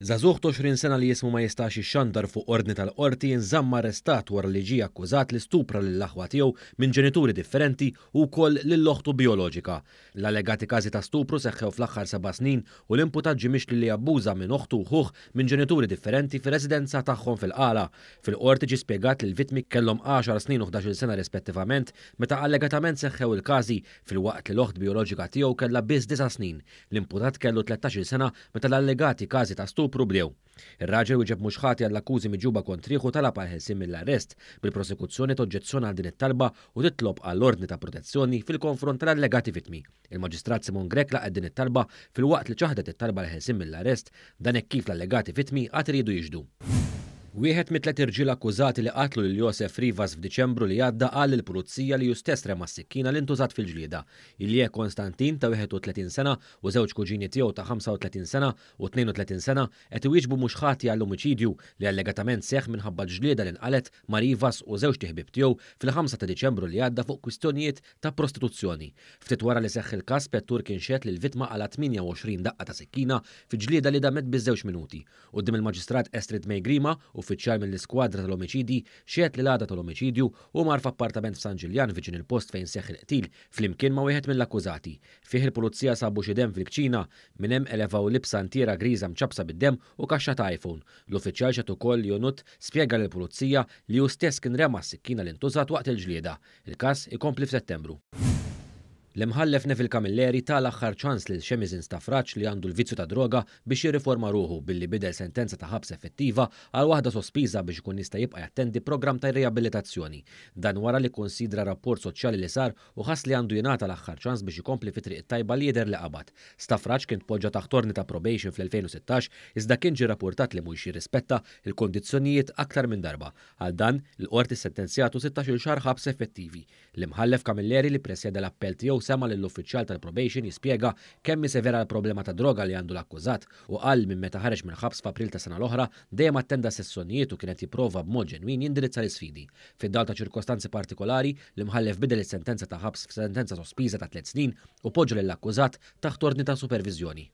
Żagħżugħ ta' 20 sena li ismu ma jistax jixxandar fuq ordni tal-Qorti nżamm arrestat wara li ġie akkużat li stupra lill-aħwa tiegħu minn ġenituri differenti u wkoll lil oħtu bijoloġika. L-allegati każi ta' stupru seħħew fl-aħħar seba' snin u l-imputat ġie mixli li abbuża minn oħtu u ħuh minn ġenituri differenti fir-residenza tagħhom fil-Qala. Fil-Qorti ġie spjegat li l-vittmi kellhom għaxar snin u 11-il sena rispettivament meta allegatament seħħew il-każi filwaqt li l-oħt bijoloġika tiegħu kellha biss disa' snin. L-imputat kellu 13-il sena meta l-allegati każi ta' stupru bdew. Ir-raġel wieġeb mhux ħati għall-akkużi miġjuba kontrih u talab għall-ħelsien mill-arrest, bil-prosekuzzjoni toġġezzjona għal din it-talba u titlob għal ordni ta' protezzjoni fil-konfront tal-allegati vittmi. Il-Maġistrat Simone Grech laqgħet din it-talba filwaqt li ċaħdet it-talba għall-ħelsien mill-arrest, dan hekk kif l-allegati vittmi għad iridu jixhdu. Wieħed mit-tliet irġiel akkużati li qatlu lil Josef Rivas f'Diċembru li għadda qal lill-Pulizija li hu stess rema s-sikkina li ntużat fil-ġlieda. Ilie Konstantin ta' 31 sena u żewġ kuġini tiegħu ta' 35 sena u 32 sena qed iwieġbu mhux ħati għall-omiċidju li allegatament seħħ minħabba ġlieda li nqalgħet ma' Rivas u żewġt iħbieb tiegħu fil-5 ta' Diċembru li għadda fuq kwistjonijiet ta' prostituzzjoni. Ftit wara li seħħ il-każ, spettur kien xehed li l-vittma qala' 28 daqqa ta' sikkina fi ġlieda li damet biss żewġ minuti. Quddiem il-Maġistrat Estrid May Grima, uffiċjal mill-Iskwadra tal-Omiċidji, xehed li l-għada tal-omiċidju hu mar f'appartament f'San Ġiljan viċin il-post fejn seħħ il-qtil flimkien ma' wieħed mill-akkużati. Fih il-pulizija sabu xi demm fil-kċina. Minn hemm elevaw libsa ntiera griża mċappsa bid-demm u kaxxa ta' iPhone. L-uffiċjal xehed ukoll li Ionut spjega lill-pulizija li hu stess kien rema s-sikkina li ntużat waqt il-ġlieda. Il-każ ikompli f'Settembru. L-Imħallef Neville Camilleri ta l-aħħar ċans lil Shemizin Stafrace li għandu l-vizzju tad-droga biex jirriforma ruħu billi bidel sentenza ta' ħabs effettiva għal waħda sospiża biex ikun jista' jibqa' jattendi programm ta' riabilitazzjoni. Dan wara li kkunsidra rapport soċjali li sar u ħass li għandu jingħata l-aħħar ċans biex ikompli fit-triq it-tajba li jidher li qabad. Stafrace kien tpoġġa taħt ordni ta' probation fl-2016 iżda kien ġie rappurtat li mhux jirrispetta l-kundizzjonijiet aktar minn darba. Għal dan, il-Qorti ssentenzjatu 16-il xahar ħabs effettivi. L-Imħallef Camilleri li ppresjeda l-appell tiegħu sema' lill-uffiċjal tal-probation jispjega kemm hi severa l-problema ta' droga li għandu l-akkużat u qal li minn meta ħareġ mill-ħabs f'April tas-sena l-oħra dejjem attenda sessjonijiet u kien qed jipprova b'mod ġenwin jindirizza l-isfidi. Fid-dawl ta' ċirkostanzi partikolari, l-Imħallef bidel is-sentenza ta' ħabs f'sentenza sospiża ta' tliet snin u poġġa lill-akkużat taħt ordni ta' superviżjoni.